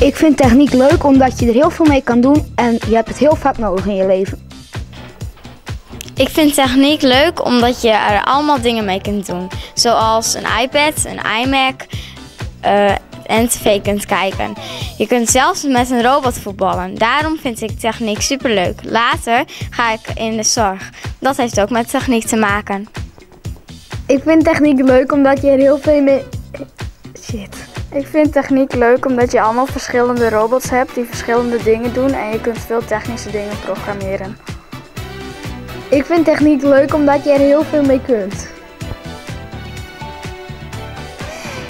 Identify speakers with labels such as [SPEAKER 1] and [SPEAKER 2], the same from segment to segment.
[SPEAKER 1] Ik vind technyk leuk omdat je der hiel folle mei kan doen en je hebt it hiel faak nodig yn je leven.
[SPEAKER 2] Ik vind techniek leuk omdat je er allemaal dingen mee kunt doen. Zoals een iPad, een iMac en tv kunt kijken. Je kunt zelfs met een robot voetballen. Daarom vind ik techniek superleuk. Later ga ik in de zorg. Dat heeft ook met techniek te maken.
[SPEAKER 1] Ik vind techniek leuk omdat je er heel veel mee. Shit.
[SPEAKER 3] Ik vind techniek leuk omdat je allemaal verschillende robots hebt die verschillende dingen doen en je kunt veel technische dingen programmeren.
[SPEAKER 1] Ik vind techniek leuk omdat je er heel veel mee kunt.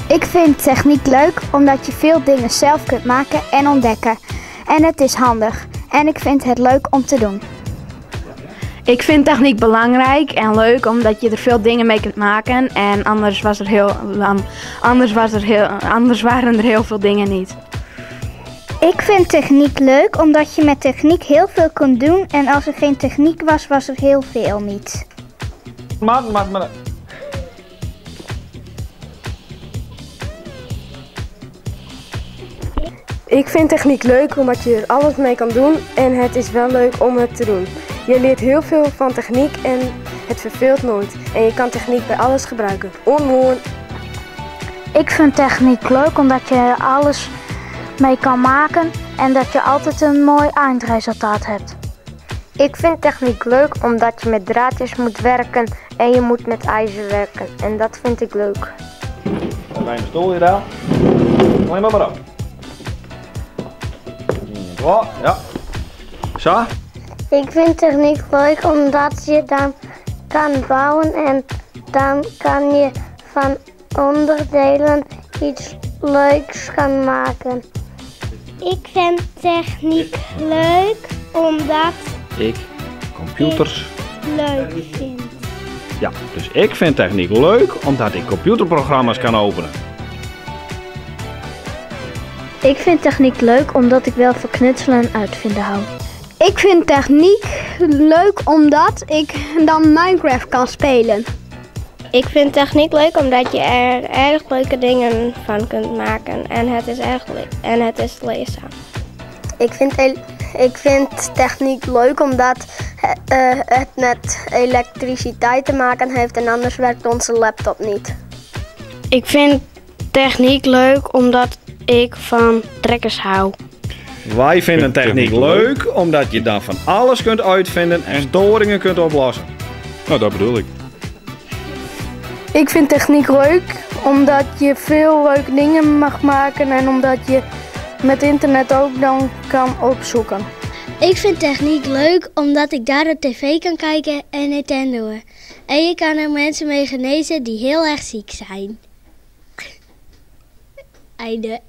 [SPEAKER 4] Ik vind techniek leuk omdat je veel dingen zelf kunt maken en ontdekken. En het is handig. En ik vind het leuk om te doen.
[SPEAKER 5] Ik vind techniek belangrijk en leuk omdat je er veel dingen mee kunt maken en anders was er heel, anders was er heel, anders waren er heel veel dingen niet.
[SPEAKER 4] Ik vind techniek leuk omdat je met techniek heel veel kunt doen en als er geen techniek was, was er heel veel niet.
[SPEAKER 6] Maar.
[SPEAKER 7] Ik vind techniek leuk omdat je er alles mee kan doen en het is wel leuk om het te doen. Je leert heel veel van techniek en het verveelt nooit. En je kan techniek bij alles gebruiken. Onhoorn.
[SPEAKER 4] Ik vind techniek leuk omdat je er alles mee kan maken en dat je altijd een mooi eindresultaat hebt.
[SPEAKER 8] Ik vind techniek leuk omdat je met draadjes moet werken en je moet met ijzer werken. En dat vind ik leuk.
[SPEAKER 6] Mijn stoel hier daar. Alleen maar op. Ja. Zo.
[SPEAKER 9] Ik vind techniek leuk omdat je dan kan bouwen en dan kan je van onderdelen iets leuks gaan maken.
[SPEAKER 10] Ik vind techniek leuk omdat
[SPEAKER 6] ik computers
[SPEAKER 10] ik leuk vind.
[SPEAKER 6] Ja, dus ik vind techniek leuk omdat ik computerprogramma's kan openen.
[SPEAKER 11] Ik vind techniek leuk omdat ik wel van knutselen en uitvinden hou.
[SPEAKER 12] Ik vind techniek leuk omdat ik dan Minecraft kan spelen.
[SPEAKER 13] Ik vind techniek leuk omdat je er erg leuke dingen van kunt maken en het is erg en het is leerzaam.
[SPEAKER 14] Ik vind techniek leuk omdat het met elektriciteit te maken heeft en anders werkt onze laptop niet.
[SPEAKER 13] Ik vind techniek leuk omdat ik van trekkers hou.
[SPEAKER 6] Wij vinden techniek leuk omdat je dan van alles kunt uitvinden en storingen kunt oplossen.
[SPEAKER 15] Nou, dat bedoel ik.
[SPEAKER 3] Ik vind techniek leuk omdat je veel leuke dingen mag maken en omdat je met internet ook dan kan opzoeken.
[SPEAKER 10] Ik vind techniek leuk omdat ik daardoor tv kan kijken en Nintendo'en. En je kan er mensen mee genezen die heel erg ziek zijn. Einde.